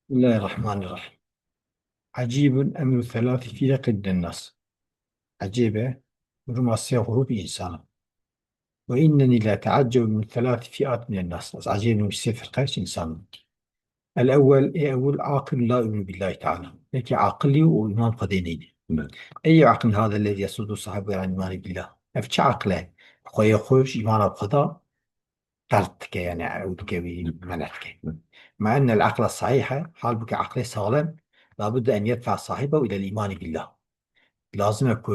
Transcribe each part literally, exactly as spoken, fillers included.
بسم الله الرحمن الرحيم. عجيب أمر ثلاث فرق من الناس. Ecêb e, duruma sê grûp însan. وإنني لأتعجب من ثلاث فئات من الناس. Ez ecêb im ji sê firqe ji însan. الأول, ê ewil, عاقل لا يؤمن بالله تعالى. Yekî aqilî û îman Xwedê nîne. Evet. أي عقل هذا الذي يصد صاحبه عن الإيمان بالله؟ Ev çi aqil e? Xweyê xwe ji îmana bi Xweda tert dike, yani ew dike wî mene dike. مع أن العقل الصحيح, halbûkî aqilê saxlem, لابد أن يدفع صاحبه إلى الإيمان بالله. Lazim e ku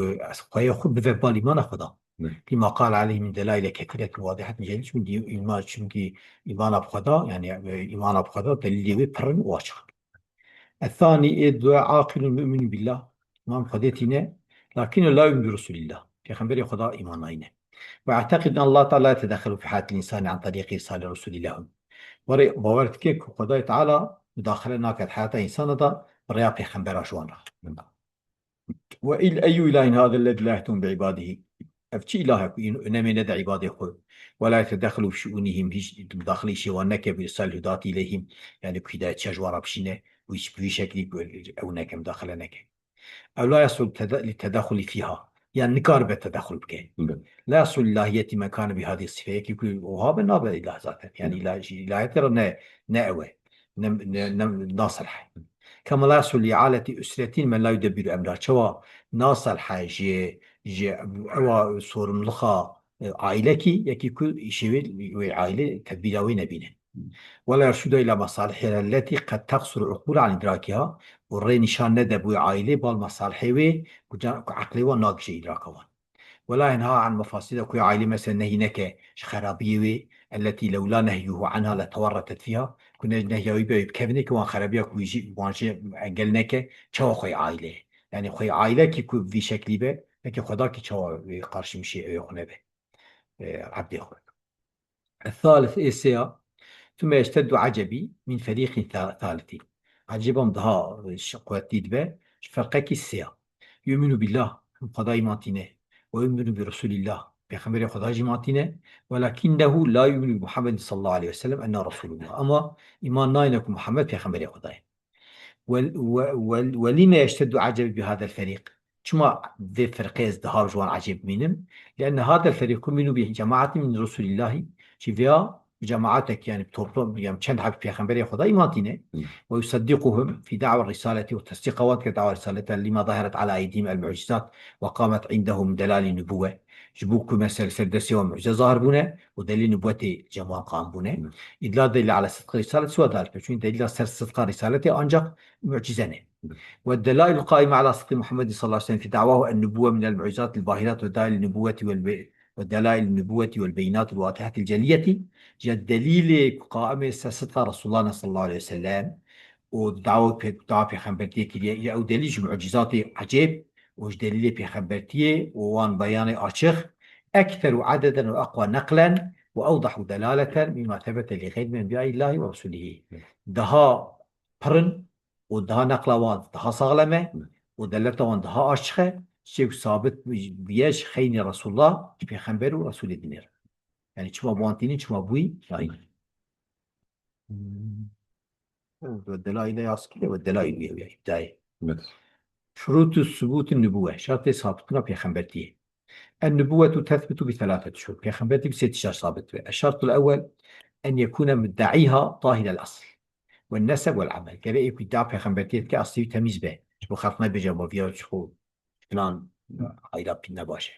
xweyê xwe bive bal îmana Xweda. Evet. لما قال عليه من دلائل كثيرة واضحة جلية, çünkü îman, çünkü îmana bi Xweda, yani, e, îmana bi Xweda delîlê wê pir in û açiq in. الثاني, ê dua, عاقل مؤمن بالله. Îman bi Xwedê tîne, لكنه لا يؤمن برسل الله. Pêxemberê Xweda îman nayîne. ويعتقد أن الله تعالى لا يتدخل في حياة الإنسان عن طريق إرسال رسله. Warê bawer dike ku Xwedayê Teala mudaxile nake di heyata însana de bi rêya pêxembera ji wan re. وإل أي إله هذا الذي لا يهتم بعباده؟ Ev çi îlah e ku î-, önemê nede îbadê xwe? ولا يتدخل في شؤونهم, hîç mudaxilî şê wan neke, بإرسال الهداة إليهم, yani ku hîdayetçiya ji wan re bişîne û hîç bi vî şeklî ku ew neke, mudaxile neke. أو لا يصل تد-, للتدخل فيها, yan nikaribe tedexul bike. Evet. لا يصل إلهية من كان بهذه الصفة, yekî ku wiha be nabe îlah zaten. Yani Evet. îlah-, ji îlahiyetê re ne, ne ew e. Ne, ne, ne, naselhe. كما لا يصل لعالة أسرة من لا يدبر أمرها. Çawa naselhe ji, ji ewa sorumluxa, e, ailekî, yekî ku îşê wê, wê aile tedbîra wê nebîne. ولا يرشد إلى مصالحها التي قد تقصر عقولها عن إدراكها, û rê nîşan nede bi wê ailê bal mesalihê wê ku ca-, ku eqlê wan nagihîje îdraka wan. ولا ينهاها عن مفاسدها, ku ya ailê mesela nehî neke ji xerabiyê wê, التي لولا نهيه عنها لتورطت فيها, ku ne, nehya wî be wê bikevine ki wan xerabiya ku jî, wan jî engel neke, çawa xweyê aileyê. Yani xweyê aile ki ku vî şeklî be, peki Xweda ki çawa wê qarşîmişê ew ê xwe nebe. E, ebdê xwe. الثالث, ê sêya, ثم يشتد عجبي من فريق ثا-, ثالث. Ecêba min daha, e, şi-, quwetlî dibe, ji ferqekî sêya. يؤمن بالله, bi Xweda îman tîne. ويؤمن برسول الله, pêxemberê Xweda jî îman tîne. ولكنه لا يؤمن بمحمد صلى الله عليه وسلم أنه رسول الله. Ama îman nayne ku Muhammed pêxemberê Xweda ye. Wel-, we-, wel-, ولم يشتد عجبي بهذا الفريق. Çima vê firqê ez daha ji wan ecêb bimînim? لأن هذا الفريق يؤمن بجماعة من رسل الله. Ji vêya cemaetek, yani toplum, yani çend heb pêxemberê Xweda îman tîne. Hı. ويصدقهم في دعوى الرسالة, û tesdîqa wan dike dawa risalete, لما ظهرت على أيديهم المعجزات وقامت عندهم دلائل النبوة. Ji bo ku mesela ser destê wan mucize zahir bûne û delîl nubwetê cem wan qam bûne. Hı. إذ لا دليل على صدق الرسالة سوى ذلك. Çünkü delîla ser sidqa risaletê ancak mucize ne. Hı. والدلائل القائمة على صدق محمد صلى الله عليه وسلم في دعواه النبوة من المعجزات الباهرات ودلائل النبوة والب-، ودلائل النبوة والبينات الواضحة الجلية, ya delîlê ku qaimê ser sidqa Resulullah صلى الله عليه وسلم û dawa pê-, dawa pêxembertiyê kiriye, ya ew delîl ji mucizatê ecêb û ji delîlê pêxembertiyê û wan beyanê açiq, أكثر عددا وأقوى نقلا وأوضح دلالة مما ثبت لغير من أنبياء الله ورسله. Daha pir in û daha neqla wan daha saxlem e û deleta wan daha açiq e, ji ku sabit bûye ji xeynî Resulullah, ji pêxember û Resulê dinê re. Yani çima bi wan tînin, çima bi wî nayînin. Hmm. Ve delaîlê askî ve delaîl wî ya îbtidayê. Evet. Şurûtû subûtî nubûwe, şertê sabitbûna pêxembertiyê. النبوة تثبت بثلاثة شروط. Pêxembertî bi sê tişta sabit be. الشرط الأول أن يكون مدعيها طاهر الأصل والنسب والعمل. Gere ê ku îdia pêxembertiyê dike, aslî wî temîz be. Ji bo xelq nebêje ma viya ji xwe filan ayra pî nebaş e.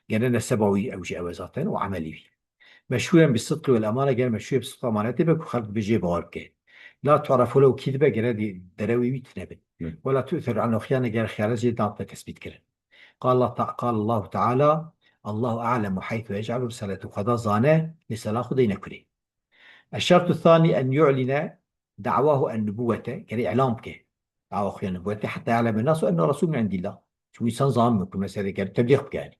Gere neseba wî ew jî ew e zaten û emelî wî. مشهورا بالصدق والأمانة, gere meşhûr bi sidq û amanetê be ku xelk dibêje bawer bike. لا تعرف ولو كذبة, gere dî-, derewê wî tune bin. Hı. ولا تؤثر عنه خيانة, gere xiyanet jê nate tespît kirin. قال الله تع-، قال الله تعالى: الله أعلم حيث يجعل رسالته. Xweda zane lê sela xwe deyne kurê. الشرط الثاني أن يعلن دعواه النبوة, gere îlan bike dawa xwe ya nubwetê, حتى يعلم الناس أنه رسول من عند الله. Çimkî însan zanibin ku mesela gere teblîx bike yani.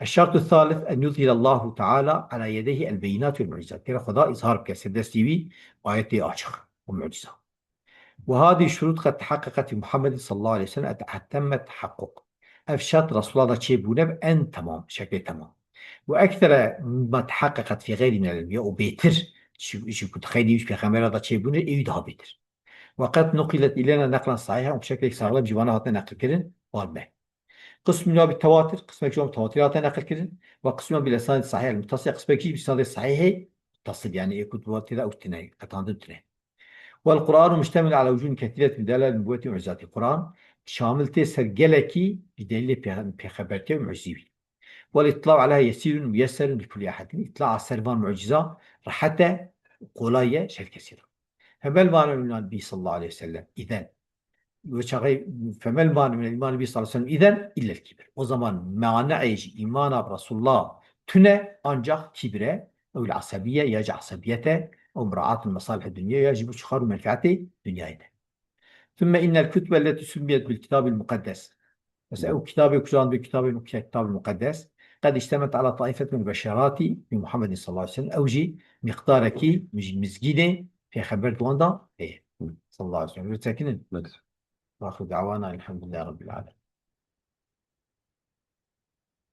الشرط الثالث أن يظهر الله تعالى على يديه البينات والمعجزات. Gere Xweda îzhar bike ser destê wî ayetê açiq û muciza. وهذه الشروط قد تحققت في محمد صلى الله عليه وسلم أتم التحقق. Ev şert Resulullah da çêbûne bi en temam, şeklê temam. وأكثر مما تحققت في غيره من الأنبياء, û bêtir, ji, ji ku di xeynî wî pêxembera da çêbûne, ê wî daha bêtir. وقد نقلت إلينا نقلا صحيحا، û bi şeklek saxlem ji wana hatine neqilkirin, wan me. قسم منها بالتواتر، qismek ji wan bi tewatir hate neqilkirin, وقسم منها بالإسناد الصحيح المتصل، qismek jî bi îsnadê sahîhê muttasil, yani ê ku tewatir ew tune, qetandin tune. والقرآن مشتمل على وجوه كثيرة من دلائل النبوة ومعجزاته. Quran şamil tê ser gelekî ji delîlê pê-, pêxembertiyê û mucizî wî. والاطلاع عليها يسير ميسر لكل أحد. Îtla ser van muciza rehet e, kolay e ji her kesî re. فما المانع من النبي صلى الله عليه وسلم إذن؟ Wê çaxê, فما المانع من الإيمان به صلى الله عليه وسلم إذن إلا الكبر. O zaman maneê ji îmana bi Resulullah tune ancak kibir e, ew العصبية ya jî asebiyet e, ew مراعاة المصالح الدنيا ya jî bo çixar û menfeetê dinyayê ne. ثم إن الكتب التي سميت بالكتاب المقدس. Mesela ew kitabê ku jan bi kitabê, kitabê muqeddes, قد اشتملت على طائفة من البشرات بمحمد صلى الله عليه وسلم. Ew jî miqdarekî mij-, mizgînê pêxember di wan de heye. صلى الله عليه وسلم. Lê çekinin. Evet. وآخر دعوانا الحمد لله رب العالمين.